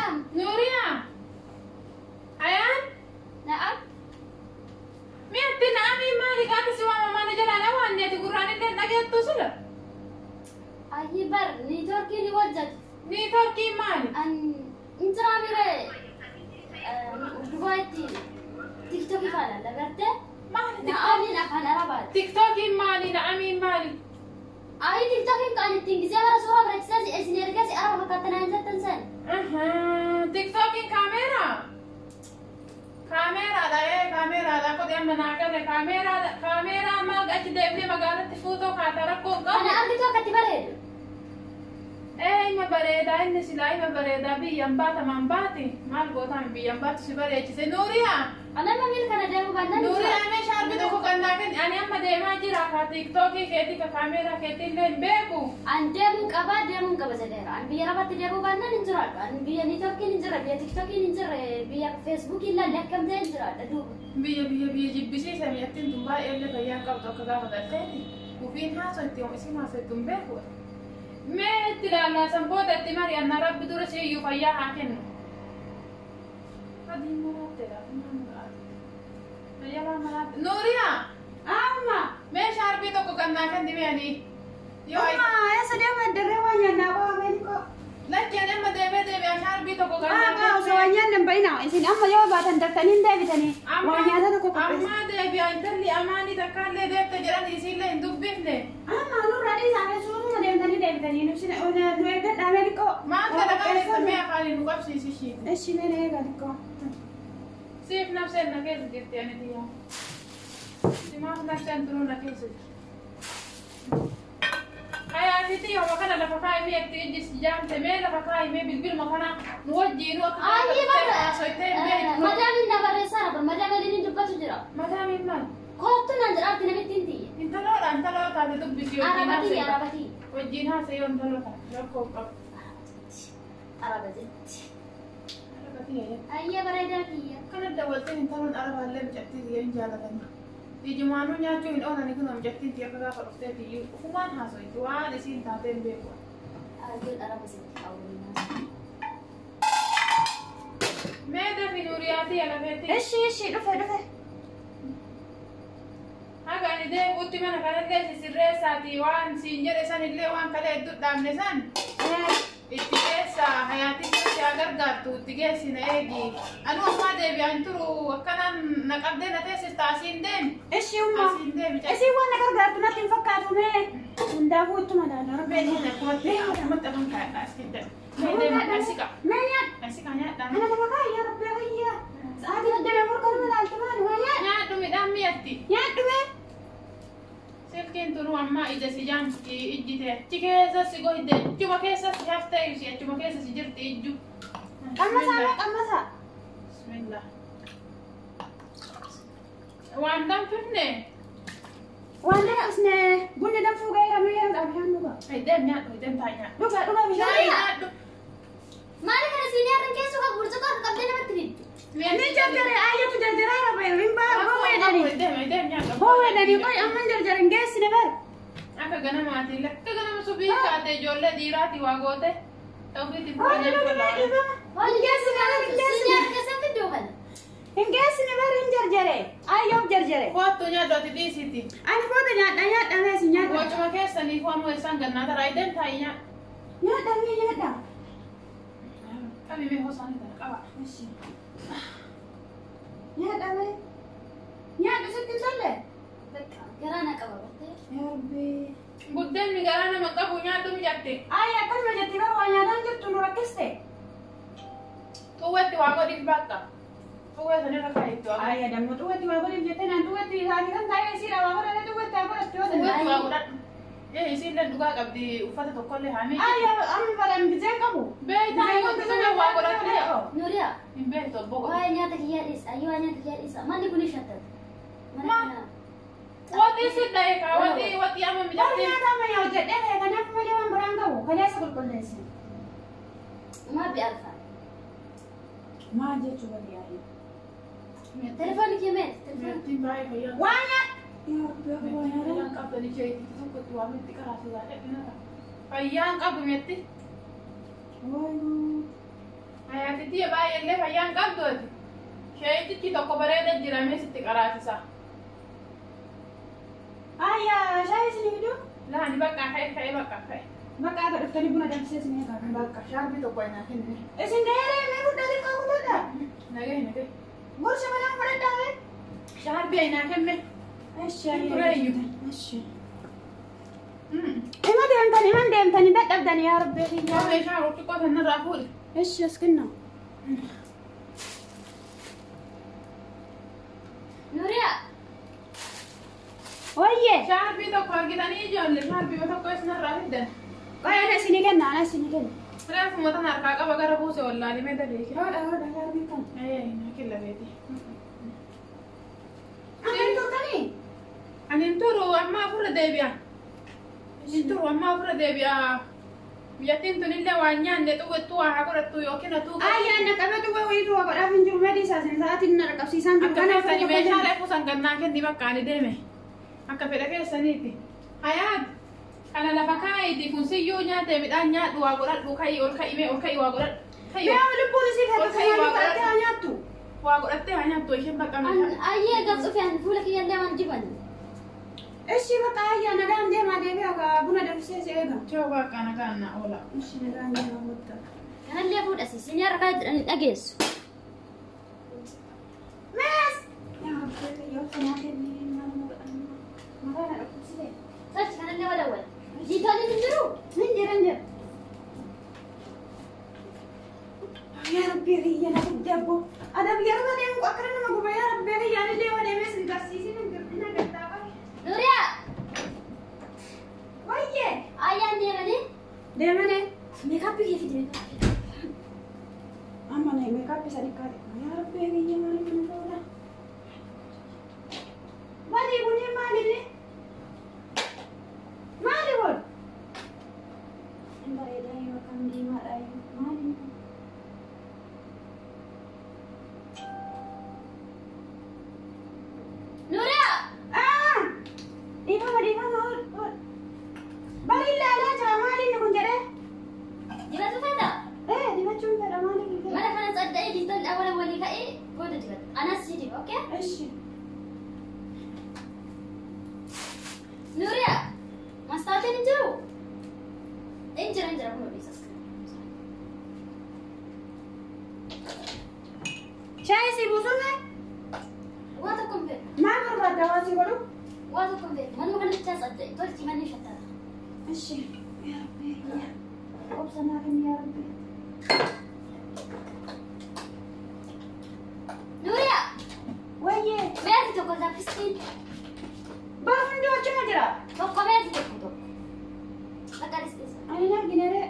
Na'am. Nuuriyaa. Ayaan. Na'am. Mi'atti na'amii maali qaata si waamamaa na jalaa na waanne ati gurraan illee dhageettu sila. Ayyi bar niitoorkii ni hojjetu. Niitoorkii maali? An injiraa miree Dubaayitti tiktokii faana dabartee. Maali? Na'amiin afaan Arabaati. Tiktookiin maali? Na'amiin maali? Ayyi tiktookiin kan ittiin gisee bara suuraa bareechisaa isin ergasi Araba fakkaatanii hin jettan sen. Tiktookiin kaameeraa? Kaameeraadha ee kaameeraadha kote amma naa gale kaameeraadha kaameeraa maal achi deemnee magaalatti fuutoo kaata rakkoo hin qabu. Ana argitu akkatti bareedu. Ee ima bareedaa inni silaa ima bareedaa biyyaan baatamaan baati maal gootaan biyyaan baatu si bareechise Nuuriyaa. Ana amma miil kana deemuu baannaan. Nuuriyaa mee shaarbi tokko kan naa kenni ani amma deemaa jira kaa tiiktookii keetii ka kaameeraa keetii illee hin beeku. An deemuu qaba deemuu qaba jedheera. An biyya Arabaatti deemuu baannaan hin jiraadhu. An biyya niitoorkiin hin jirre biyya tiktookiin hin jirre biyya feesbuukiin illee akkamtee hin jiraadha duuba. Biyya biyya biyya jibbisiisa biyyattiin tun baay'ee illee fayyaa hin qabdu akka gaafa galteeti. Ufiin haasoitti isin haasoitti hin beeku. Mee itti ilaallaa san booda itti mari'anna rabbi dura siyyuu fayyaa haa kennu. Adiin maraatte laata maal maraatte? Fayyaa maraatte. Nuuriyaa! Amma. Mee shaarbii tokko kan naa kenni mee ani. Yoo Amma eessa deeman dirree waan nyaannaa qofa beekoo. Lakki ani amma deemee deebi'a shaarbii tokko kan naa Maa osoo waan nyaanne hin bayina isin amma yoo baatan daftanii hin deebitanii waan nyaata tokko qopheessa. Ammaa deebi'a intalli amaanii takkaallee deebte jedhanii isiillee hin dubbifne. Amma nurraa dhiisaa fi suuruma deemtanii deebitanii nu isin nu eeggadhaa mee xiqqoo. Maal dalagaa jirta mee afaanii nu qabsiisi ishiiti. Eshi mee na eegaa xiqqoo. Siif nafseen na keessa jirti ani tiyyaa. Simaaf nafseen turuu na keessa jirti. Hayaatiti yoo kana lafa kaa'imee itti ijji si jaamte mee lafa kaa'imee bilbiluma kana nu wajjiinuu akka Ayyi bar haasoftee hin beektu. madaamiin na barreessaa jira madaamiin inni dubbatu jira. Madaamiin maal? Kottu naan jedhaatti namitti hin tiyye. Intaloodha intaloo taate dubbisi wajjiin Arabatii haasa'e. arabatii. Wajjiin haasa'e yoo intaloo taate rakkoo hin qabu. Araba jetti. Arabatii. Ayya bareedaa kiyya. Akkana dawwalteen intaloon arabaallee mucattii tiyya hin jaalatani. Ijumaanuu nyaachuu hin oolani kunoo mucattiin tiyya akka gaafa dhuftee tiyyuu ufumaan haasoyti waan isiin taatee hin beeku. Ayyuun araba sitti awwaalina. Mee dafi Nuuriyaa tiyya lafeetti. Eshi eshi dhufe dhufe. Haga ani deebi'utti mana kanallee si sirreessaati waan siin jedhe sanillee waan kalee hedduu dhaabne san itti geessa hayaatiin si haa gargaartu itti geessi na eegi. Anu ammaa deebi'aa hin turu akkanaan na qabdee na teessista asiin deemi. Eshi umma. Asiin deemi. Isin waan na gargaartu natti hin fakkaatu mee. Hundaafuu ittuma laala. Mee isheen akkumatti akkumatti afaan kaa'adha as keessa. Mee deemi asi qaba. Mee nyaadhu. Asi qaba nyaadhaa. Ana lafa kaa'e yaa rabbi ayyaa. Sa'aatii digdamii afur kanuma laaltu maali waa nyaadhu. Nyaadhu midhaan mi'atti. Nyaadhu mee. Silkiin tunu ammaa ija si jaamti ijji ta'e achi keessa si gohide achuma keessa si haftee ibsi achuma keessa si jirti ijju. Qammasaa mee qammasaa. Bismillah. Waan danfifne. Waan danfisne bunni danfuu ga'eera mee yeroo bishaan dhugaa. Deem nyaadhu deem taa'e nyaadhu. Dhugaa dhugaa bishaan. Taa'e nyaadhu. Maali kana siinii harkan keessoo kan burcuqqoo akka qabdee namatti fiddu. Ni jarjare ayyatu jarjaraa raba hin baa goweedhani. Deem deem nyaadhu. Goweedhani qoy amma hin jarjare hin geessine bar. Akka ganamaatiin lakka ganama subii kaate ijoollee dhiiraati waa goote. Ta'uufiitti bu'aa Hoji nyaachuu dhugaa laala. dhiifama. Hin geessine bar hin Siinii geessine. harka keessan fidduu kana. Hin geessine bar hin jarjare. Ayyoof jarjare. Kottu nyaadhu ati dhiisiti. Ani booda nyaadha nyaadha mee isin nyaadha. Wacuma keessanii foon isaan gannaa taraa deem taa'e nyaadhu. Nyaadha mee nyaadha. Qabi mee hosaanii tana qaba. Nyaadha mee. Nyaadhu sitti hin tolle. Bakka garaa na qaba bartee. Yaa rabbi. Buddeenni garaa nama qabu nyaadhu mijatte. Ayya akkasuma jetti bar waa nyaataan jirtu nu rakkiste. Xuwweetti waa godhiif bakka. Xuwwee sanirra kaa'itti waa godhi. Ayya dammo xuwwetti waa godhiif jettee naan xuwwetti isaanii kan taa'ee isiidha waa godhate xuwwetti haa godhattu yoo Xuwweetti waa danda'e. godhadhu. Ee isiillee dhugaa qabdi uffata tokkollee haa miidhu. Ayya amma balaan gisee qabu. Beektaa yoo gisee waa godhatte. Nuuriyaa. Hin beektu obbo godhu. Waa'ee nyaata kiyyaa dhiisa. Ayyoo waa'ee nyaata kiyyaa dhiisa. Manni kun shattata. Mana Ma? kana. Waxii si dha'e kaa waxii waxii amma Bar mijatte. nyaata amma yaa hojjedhee ta'e kanaaf malee waan biraan qabu kaleessa qulqulleesse. Maa bi'alfa. Maal jechuu bari yaa'e. Telefoonni kee meeti? Telefoonni. Mi'attiin baay'ee fayyaa. Waa nyaadhu. Yaa rabbi akka waa Fayyaan nyaatan. qabdan ishee itti tokkotti waa mitti qaraasisaa jedhina ta'a. Fayyaan qabu mi'atti. Waayuu. Hayaatitti baay'eellee fayyaan qabdu ati. Sheeyitichi tokko bareeda jira mee sitti qaraasisa. Ayyaa shaayii isinii fiduu? Laani bakka ka'e ka'e bakka ka'e. Bakka akka dhuftanii buna danfisee isinii eegaa. Bakka shaarbii tokko naa kenne. Isin gaheeree mee fudhaa xiqqaa kutadha. Nagee nagee. Gorsa malaan fudhadhaa mee? Shaarbii naa kenne. Eshi Tureeyyu. Eshi. Ima deemtanii ima deemtanii dadhabdanii yaa rabbi Yoo meeshaa xiqqoo sanarraa fuudhi. Eshi as kenna. Nuriyaa. Wayyee. Shaarbii tokko argitanii ijoollee shaarbii tokko isinarraa fiddan. Qoy ana isinii kenna ana isinii kenna. Reefuma tan harkaa qaba gara buuse wallaalee mee dabeeke. Hodha hodha shaarbii kana. Ee naa killa beeti. Amma hin turtanii? Ani hin turu amma ofirra deebi'a. Hin turu amma ofirra deebi'a. Biyyattiin tunillee waan nyaanne xuwwettuu waa haa godhattu yookiin atuu. Ayyaa na qabatu wayiitu waa godhaaf hin jiru medii isaa isin sa'aatiin na dhaqqabsiisaan jiru. Akka keessanii meeshaa reefu san gannaa kenni bakka ani deeme. Akka fedha keessaniiti. Hayaat kana lafa kaa'iiti kun siyyuu nyaate midhaan nyaadhu waa godhadhu ka'ii ol ka'ii mee ol ka'ii waa godhadhu. Ka'ii Mi'a lubbuun isii Ol feetu ka'ii waa godhattee godhadhu. haa nyaattu. Waa godhattee haa nyaattu isheen bakka meeshaa. Ayyee galchuuf ani fuula kiyyallee waan diban. Eshi bakka ayyaa nagaan deemaa deebi'a buna danfisee si eega. Choo bakka nagaan na oola. Eshi nagaan deemaa bootta. Kanallee fuudhasi. Isin harkaa jedhanii dhageessu. Mees! Yaa rabbi yoo sanaa kennee maal nu godhan mataa na dhukkubsite. Tolchi kanallee walawwala. Diitooliin hin jiruu? Hin jira hin jira. Yaa rabbi kiyya na guddaa abbo. Adab yeroo deemu akkana nama guba yaa rabbi kiyya anillee waan deemee sin garsiisin hin girdi na gaddaa qabe. Nuriyaa. Wayyee! Ayyaan deemanii Deemanii. meekaappii kee fidi meekaappii. Amma na meekaappii sadi kaate. Yaa rabbi kiyya maal kana ta'uudha? Badii kunniin maali? Maali kun? Hin bareedaa yoo akkam diimaadha yoo maali kun? Nuriyaa. Ah! Dhiifama dhiifama ol ol. Bari ilaalaa jira maali inni kun jedhee? Dibatu feeta? Ee dibachuun fedha maali kun jedhee? Mana kana tsadda'ee diitoolii awwala walii ka'ee booda dibata. Anas si diba, okay? Eshi. Nuriyaa. Mastaatiin hin jiru? Hin jira hin jira kun odeessas. Shaayii si buusuun Waa tokko hin beeku. maal barbaadda waa si godhu? Waa tokko hin beeku. Manuma kana bichaa tsadda'e. Tolchi manni shattata. Eshi. Yaa rabbi kiyya. Obsa naa kenni yaa rabbi. Nuriyaa. Wayyee. Meeti tokko laapistiin. Bara hunduu achuma jira. Tokko meeti tokko tokko. Bakka dhisteessa. Ani hin argine ree.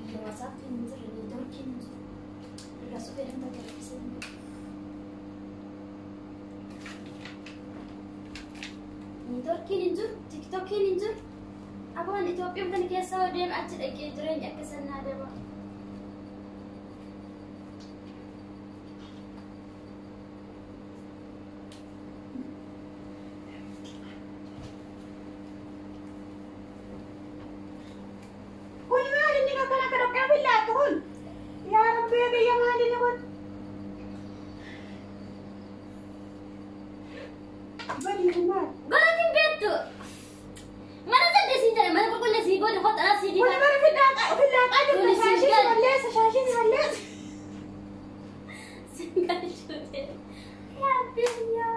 Biyya waasaappiin hin jirre, neetwoorkiin hin jiru. Ergaa suphee dhamta galaksee hin jiru. Neetwoorkiin hin jiru, tiktookiin hin jiru. Abaan Itoophiyaan kana keessa yoo deeme achi dhaqee jireenya akka sannaa deema. Kun maali inni akkana akka dhoqqee billaattu kun? Yaa rabbi biyya maali inni kun? Badii kun maali? Godhatiin beektu. Mana saddeetiin jedhe mana qulqulleessii booda hoxanaa sii Kun diba. bara fillaaqaa jirta Kun shaashii si singal. balleessa shaashii si balleessa. Singalchuute. Yaa biyya.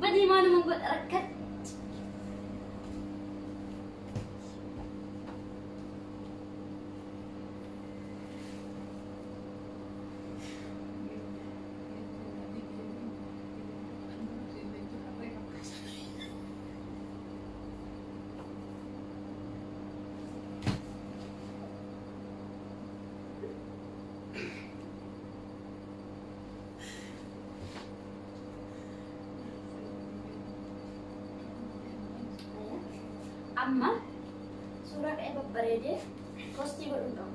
Badii maaluma godha rakkat. Amma suuraa ka'ee babbareedee postii godhuun qabu.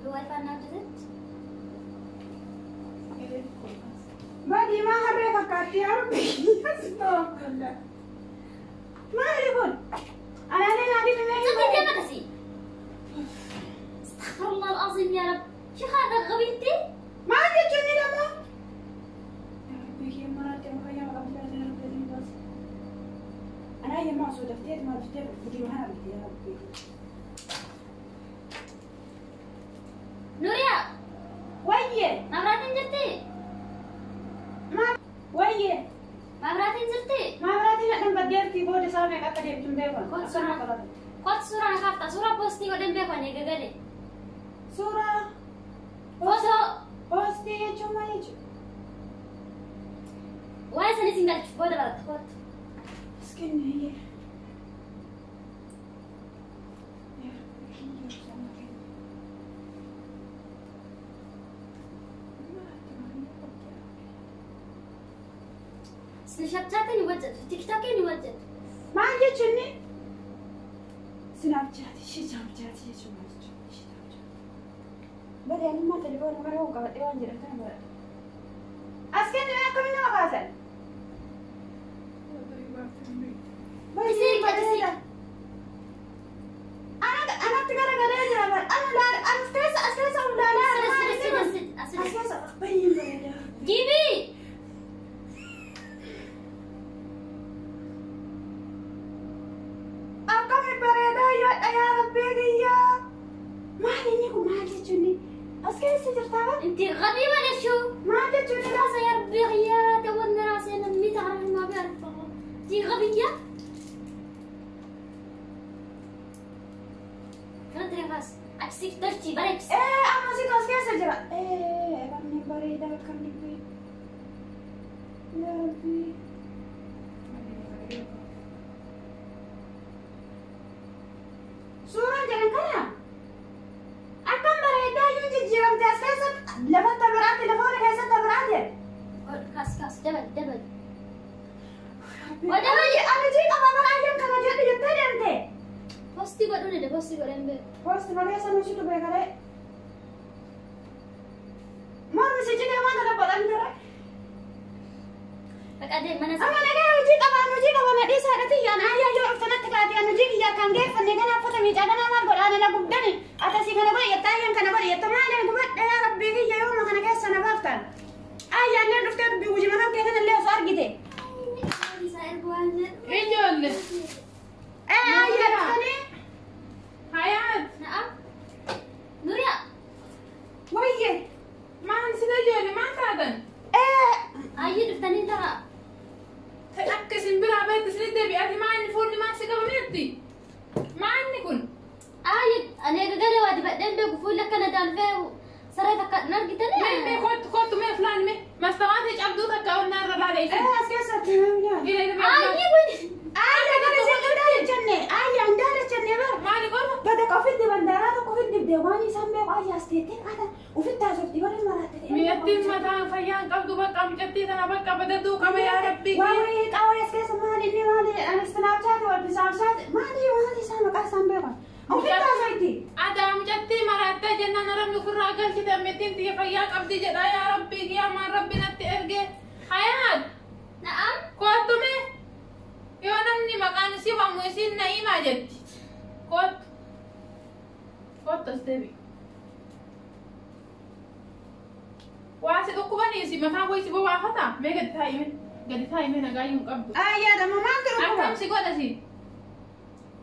Yoo waayifaan naaf hojjetetti Badii diimaa harree fakkaatti yaa Rabbi. Astaghfirullah. Maali kun? Anaalee naa dibimee hin صدق bareedu. يا مكسي. استغفر الله العظيم يا رب. شو هذا غبيتي؟ Maal jechuun ni lamoo? Yaa Rabbi kiyya maraatti amma fayyaa maqaa bilaa yaa Rabbi ni baas. Anaa yemmaa osoo daftee maal daftee gudii kana argite yaa Rabbi. نوريا Wayyee مبراتين جرتي؟ maal wayyee مبراتين جرتي؟ maabiraatiin hadhan baddeertii booda isaa meeqa akka deemtu hin beekan. Kottu Akkana suuraa. qabata. قلت صورة أنا خافت صورة بوستي قدام بيكون يا قالي. Suuraa فوتو poostii jechuun maal jechuudha? وين سنتين قالت بودا بلد قلت Iskinni yaa Rabbi kiyya osoo kenna. Maraatti maal qabdi yaa Rabbi? سناب شاتين يوجد تيك توكين يوجد. Maal jechuun ni? Sinaapchaati, ishee saapchaati jechuun maal jechuudha? Ishee saapchaati. Bari ani immoo telefoona mara hoo qabadhee waan jedhan kana baradha. As kenname akkamiin nama kaasan? Bari Isiin bareeda. Anatti garagalee jira bara. Ana laala, as keessa as keessa ol laalaa jira. Maal inni kun? أسد As أسد keessa baay'ee bareeda. جيبي. Akkami bareedaa yoo yaa Rabbii kiyyaa. Maal inni kun maal jechuun ni? As keessa jirtaa bara? انت غبي ولا شو؟ Maal jechuun ni? راسي يا ربي يا تولنا راسي انا مي تعرف ما بعرف والله. انت غبية؟ كنت راس عكسك درتي بركس. Ee amma situ as keessa jira. Ee namni bareedaa akkamni bareeda. Yaa Rabbii. Suuraan jedhan kana akkam bareedaa yoo jijjiiramte as keessatti lafatti biraatti lafoota keessatti biraatti. كاس كاس دبل دبل. Ani ani jii qaba bara ayyan kana jedhu jettee deemte. بوستي قدوني ده بوستي قدام بي. Poosti malee sanuu situ beekaree. Mormi si jigee waan kana godhan ture. بقى دي ما Amma nagaa hojii qabaan hojii qaban dhiisaa dhati yaan ayyaa yoo dhuftanatti kaate an hojii kiyyaa kan geeffanne kana uffata miicaa kana maal godhaan na gubdani atasii kana godhe jetta ayyaan kana godhe jetta maaliin gubadhe yaa Rabbii kiyya yooma kana keessa na baaftan. Ayyaan illee dhuftee dubbii hojii makan kee kana illee osoo argite. Ijoollee. Ee ayyaa dhuftanii Hayaat. نعم نوريا wayye Maal sila ijoollee maal taatan? ee اي دفتني ترى Akka isin biraa bahetti isin deebi'aati maa inni fuulli maal si qabameetti? Maa inni kun? اي انا قال وادي بعدين بيقول لك انا دالفي سريت نرقي Mee mee kottu kottu mee fulaan mee mastawaatii cabduu takka onnaa irra laala ee isin. as keessatti Ila ila اي وين ayyaa kana isin daalachanne ayyaan daalachanne bara. Maali qofa? Bada ofitti bandaaraa tokko ofitti dibdee waan isaan beeku ayyaas teettee qaata ofitti haasofti warri maraatte ta'e. Mi'attiin mataa fayyaa hin qabdu bakka mucattii tana bakka badaduu qaba yaa Rabbii. Waawee qaawwee as keessa maali inni maali ani sinaapchaati wal bisaabchaati maali maali isaa maqaa isaan beekan. Ofitti haasofti. Adaa mucattii maraattee jennaan rabbi ofirraa galchite ammittiin tiyya fayyaa qabdi jedha yaa Rabbii kiyyaa maan Rabbi natti erge. Hayaat نعم kottu mee yoo namni maqaan isii waamu isiin na'iimaa jetti. Kottu. Kottu as deebi. Waa si dhukkubanii si mataa koo si bobaafataa? Mee gadi taa'i mee gadi taa'i mee nagaa hin qabdu. Ayyaa dama maaltu dhukkuba? Akkam si godha si?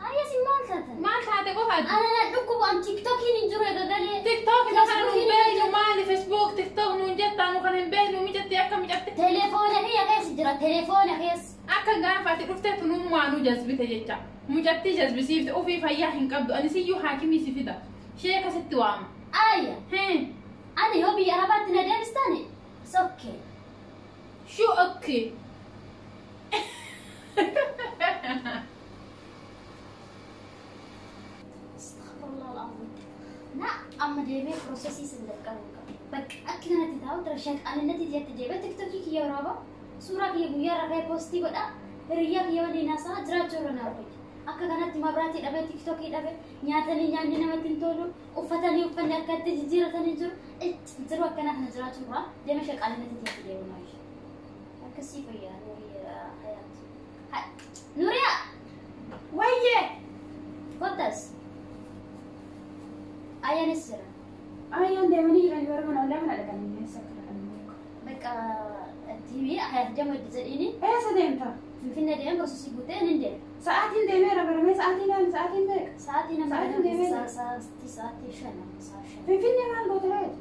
اي سي مال تاتن Maal taate qofaati? انا لا دكو ان تيك توك ينجرو قال لي TikTok kana nun beeknu maali Facebook TikTok nun jettaa nu kan hin beeknu mijatti akka mijatti تليفون هي كيس جرى تليفون كيس akka gaafa ati dhufteetu nun waanuu jazbite jecha mucattii jazbisiifte ofii fayyaa hin qabdu ani siyyuu haakimii si fida sheeka sitti waama. اي Hee انا يوبي عربات ندمستاني اوكي shuu okkee. استغفر الله العظيم. لا اما ديبي بروسيسي سندقا بك اكنا تتاو ترشك انا نتي جت ديبي تيك توك كي يورابا سورة كي غيا رغي بوستي غدا هريا كي ولي ناسا جرا جورنا روي akka kanatti mabraatii dhabee tiktokii dhabe nyaatanii nyaanni namatti hin tolu uffatanii uffanni akkatti jijjiiratanii jiru jiru akkana kana jiraachuu irraa deema shaqaalinatti itti deemu. Akkasii fayyaa Nuuriyaa Hayaati. Nuuriyaa! Wayyee! Kottas. Ayyaanis jira. Ayyaan deemanii jiranii bara mana ollaa kana dhaqanii eessa akka dhaqanii beeku. Bakka tiimii Hayaat deemu itti jedhiini. Eessa deemta? Finfinnee deemee barsiisuu guutee nin deema. Sa'aatiin deemeera baramee sa'aatii laali sa'aatiin meeqa? Sa'aatii nama Sa'aatiin deemee sa'aatii 5 sa'a 5. Finfinnee maal goota reeti?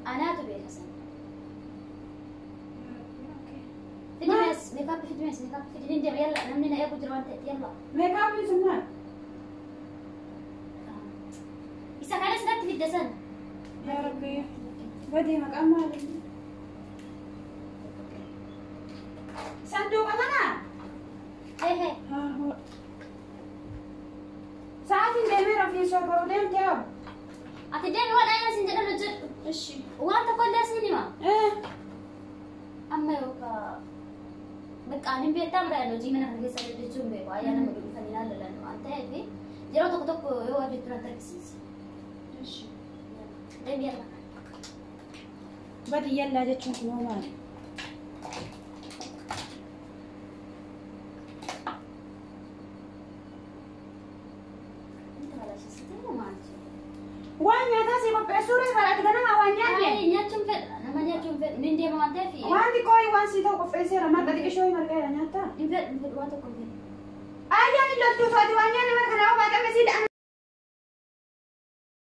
Anaatu beeka sana. Fidimees meekaappii fidimees meekaappii fidi nin deema yalla namni na eegu jira waan ta'eef yalla. Meekaappiin sun maal? Isa kanas natti fidde sana. Yaa Rabbi badii maqaan maali? Sanduuqa kanaa? Hee. Sa'aatiin deemeera fi sokoruu deemte haa? Ati deemi waan ayyaan sin jedhan hojjedhu. Ishi. Waan tokko illee sin hima. Amma yookaan bakka ani beektaa bira hojii mana kana keessa hojjechuun beeku ayyaa nama dhuunfanii ilaalalan waan ta'eef yeroo tokko tokko yoo hojjettu natti argisiisi. Ishi. Deemi yalla. Badii yallaa jechuun kun hoo maali? Inta balaashisite moo maal jedhu? Waan nyaataa si qopheessuu reefa ati ganama waan nyaanne. Ay, nyaachuun fedha nama nyaachuun fedhu nin deema waan ta'eef. Waan xiqqoo waan si ta'u qopheesseera marqa xiqqishoo marqeera nyaattaa. Hin fedhu hin fedhu waan tokko hin fedhu. Ayyaan hin loltuu taate waan nyaanne marqa nama baatame si da'an.